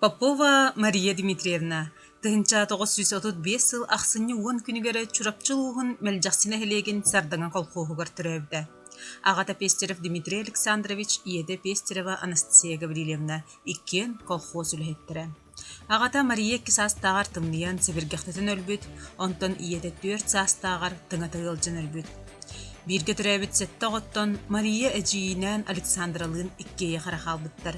Попова Мария Дмитриевна 1935 сыл ахсынньы уон күнүгэр Чурапчы улууһун Мэлдьэхси нэһилиэгин Сардаҥа колхуоһугар төрөөбүтэ. Аҕата Пестерев Дмитрий Александрович, ийэтэ Пестерева Анастасия Гаврильевна иккиэн колхуос үлэһиттэрэ. Аҕата Мария икки саастааҕар тымныйан сэбиргэхтэтэн өлбүт, онтон ийэтэ түөрт саастааҕар тыҥата ыалдьан өлбүт. Бииргэ төрөөбүт сэттэ оҕоттон Мария эдьиийинээн Александралыын иккиэйэх эрэ хаалбыттар.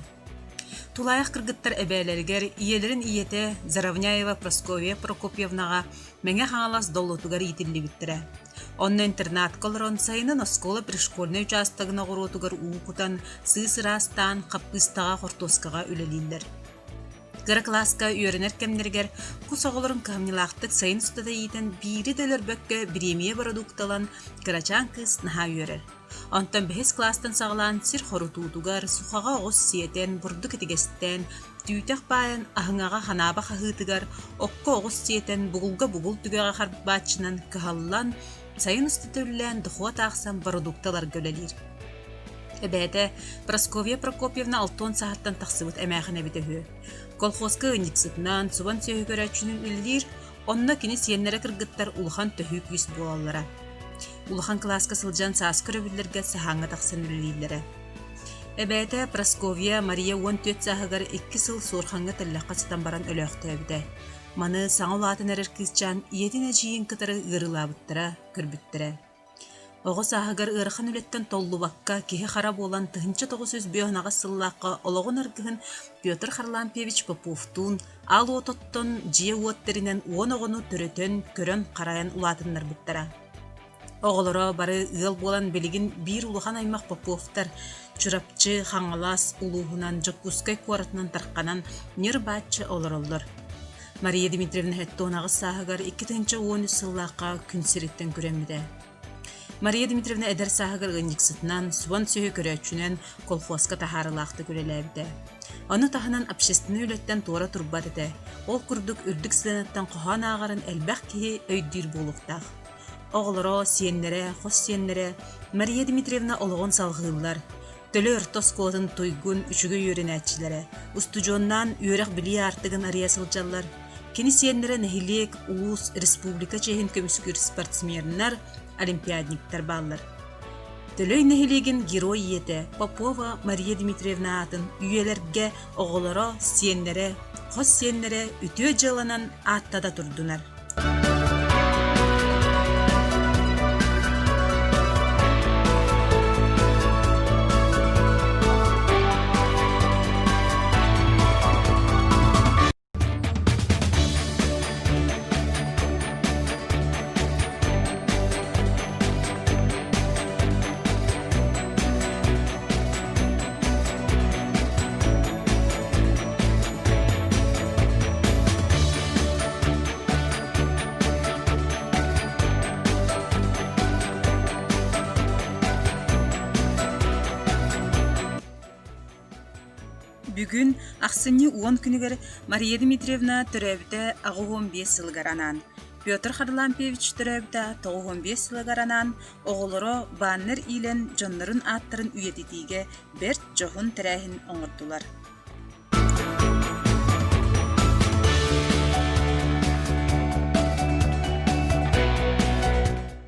Тулаайах кыргыттар эбээлэригэр ийэлэрин ийэтэ Заровняева Прасковья Прокопьевнаҕа Мэҥэ Хаҥалас Доллутугар иитиллибиттэрэ. Онно интернатка олорон сайынын оскуола пришкольнай учаастагын оҕуруотугар уу кутан, сыыс ыраастаан, хаппыыстаҕа, хортуоскаҕа үлэлииллэр. Кыра кылааска үөрэнэр кэмнэригэр кус оҕолорун кыһамньылаахтык сайын устата иитэн биири да өлөрбөккө бириэмийэ бородуукталан кырачаан кыыс наһаа үөрэр. Онтон бэһис кылаастан саҕалаан сир хорутуутугар, сухаҕа оҕус сиэтэн, бурдук итигэстээн, түүтэх баайан, аһыҥаҕа ханааба хаһыытыгар, окко оҕус сиэтэн, бугулга бугул түгэҕэ харбааччынан кыһаллан, сайын устата үлэлээн дохуот аахсан бородуукта ыларга үлэлиир. Эбээтэ Прасковья Прокопьевна алтыан сааһыттан тахсыбыт эмээхин эбитэ үһү. Колхозка ыанньыксытынан, субан сүөһү көрөөччүнэн үлэлиир, онно кини сиэннэрэ кыргыттар улахан төһүү күүс буолаллара. Улахан кылааска сылдьан сааскы өрөбүллэргэ саһааҥҥа тахсан үлэлииллэрэ. Эбээтэ Прасковья Мария 14 сааһыгар икки сыл суорҕаҥҥа тэллэххэ сытан баран өлөөхтөөбүтэ. Маны саҥа улаатан эрэр кыысчаан ийэтин эдьиийин кытары ыарыылаабыттара, көрбүттэрэ. Оҕо сааһыгар ыарахан үлэттэн толлубакка, киһи-хара буолан 1958 сыллаахха олоҕун аргыһын Петр Харлампьевич Поповтуун аал уот оттон, дьиэ-уот тэринэн уон оҕону төрөтөн, көрөн-харайан улаатыннарбыттара. Оҕолоро бары ыал буолан билигин биир улахан аймах Поповтар Чурапчы, Хаҥалас улууһунан, Дьокуускай куоратынан тарханан ньыр-бааччы олороллор. Мария Дмитриевна 78 сааһыгар 2013 сыллаахха күн сириттэн күрэммитэ. Мария Дмитриевна эдэр сааһыгар ыанньыксытынан, субан сүөһү көрөөччүнэн колхуоска таһаарыылаахтык үлэлээбитэ. Ону таһынан общественнай үлэттэн туора турбат этэ. Ол курдук үрдүк сыанаттан хоһоон ааҕарын элбэх киһи өйдүүр буолуохтаах. Оҕолоро, сиэннэрэ, хос сиэннэрэ Мария Дмитриевна олоҕун салҕыыллар. Төлөй орто оскуолатын туйгун, үчүгэй үөрэнээччилэрэ, устудьуоннаан үөрэх-билии аартыгын арыйа сылдьаллар. Кини сиэннэрэ нэһилиэк, улуус, республика чиэһин көмүскүүр спортсменнар, олимпиадниктар бааллар. Төлөй нэһилиэгин герой ийэтэ Попова Мария Дмитриевна аатын үйэлэргэ оҕолоро, сиэннэрэ, хос сиэннэрэ үтүө дьыаланан ааттата турдунар. Бүгүн, ахсынньы уон күнүгэр Мария Дмитриевна төрөөбүтэ 85 сылыгар анаан, Петр Харлампьевич төрөөбүтэ 95 сылыгар анаан, оҕолоро баннер иилэн дьоннорун ааттарын үйэтитиигэ бэрт дьоһун тэрээһин оҥордулар.